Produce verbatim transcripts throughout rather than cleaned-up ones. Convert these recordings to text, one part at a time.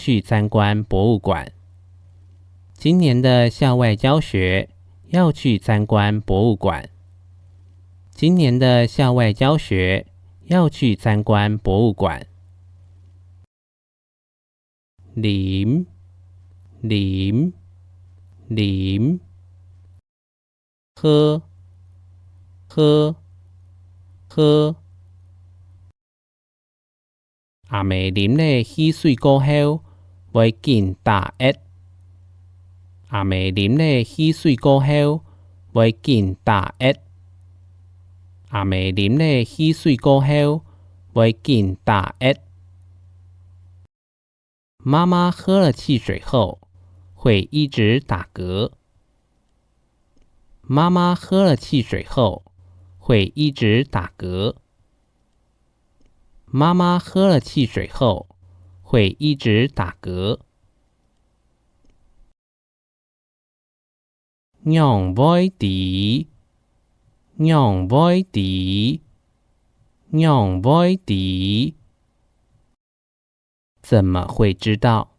去參觀博物館。今年的校外教學要去參觀博物館。今年的校外教學要去參觀博物館。啉，啉，啉。喝，喝，喝。阿姆啉了汽水過後，會緊打𫼇。阿姆啉了汽水過後，會緊打𫼇。阿姆啉了汽水過後，會緊打𫼇。 媽媽喝了汽水後，會一直打嗝。媽媽喝了汽水後，會一直打嗝。媽媽喝了汽水後，會一直打嗝。 仰會知？仰會知？仰會知？怎麼會知道？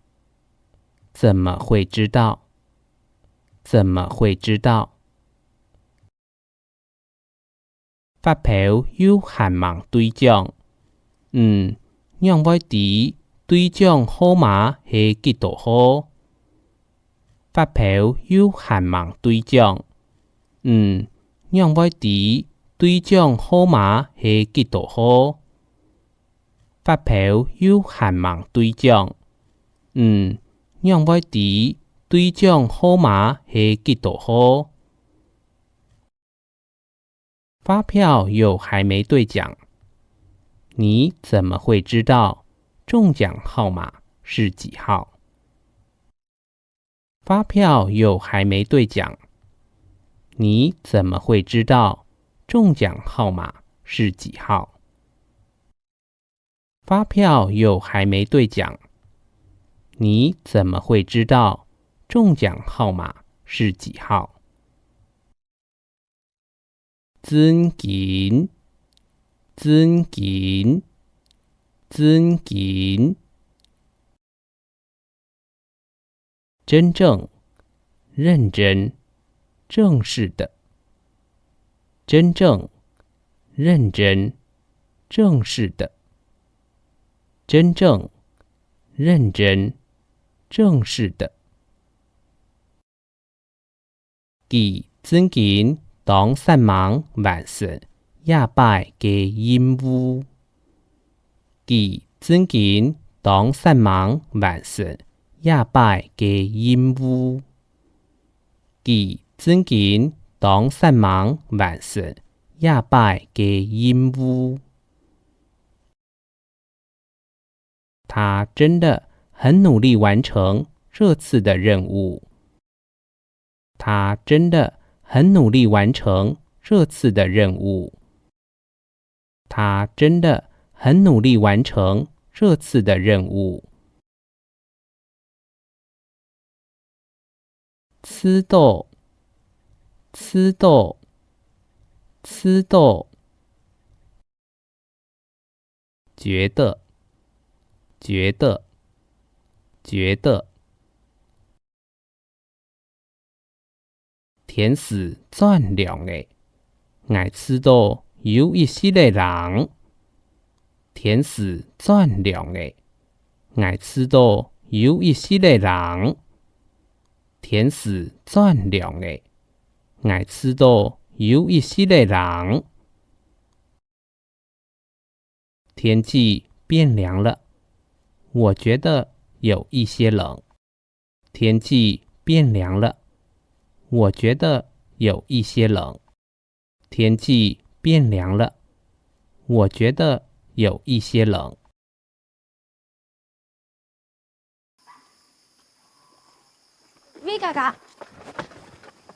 怎麼會知道？怎麼會知道？ 發票有限吂對獎。你仰會知對獎號碼係幾多號？發票有限吂對獎。你仰會知對獎號碼係幾多號？發票有限吂對獎。你仰會知對獎號碼係幾多號？ 發票又還沒對獎，你怎麼會知道中獎號碼是幾號？發票又還沒對獎，你怎麼會知道中獎號碼是幾號？ 發票又還沒對獎，你怎麼會知道中獎號碼是幾號？真金，真金，真金。 真正、認真、正式的。真正、認真、正式的。真正、認真、正式的。 佢真經當煞猛完成這擺个任務。佢真經當煞猛完成這擺个任務。佢真經當煞猛完成這擺个任務。 他真的很努力完成這次的任務。他真的很努力完成這次的任務。他真的很努力完成這次的任務。 試著，試著，試著。覺得，覺得，覺得。 天時轉涼咧，𠊎試著有一息仔冷。天時轉涼咧，𠊎試著有一息仔冷。天時轉涼咧，𠊎試著有一息仔冷。 天氣變涼了，我覺得有一些冷。天氣變涼了，我覺得有一些冷。天氣變涼了，我覺得有一些冷。 喂，嘉嘉，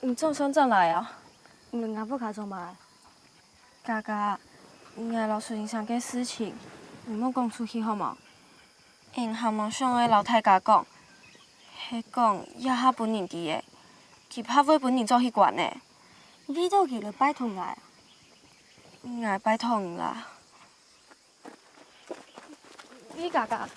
你總算轉來啊！你來吾屋下做麼个？嘉嘉，𠊎摎蘇先生个事情，你莫講出去好無？𠊎還無想愛摎大家講，係講這下分人知咧，佢怕會分人捉去關咧。為著佢來拜託𠊎，𠊎拜託你啦。 喂，嘉嘉，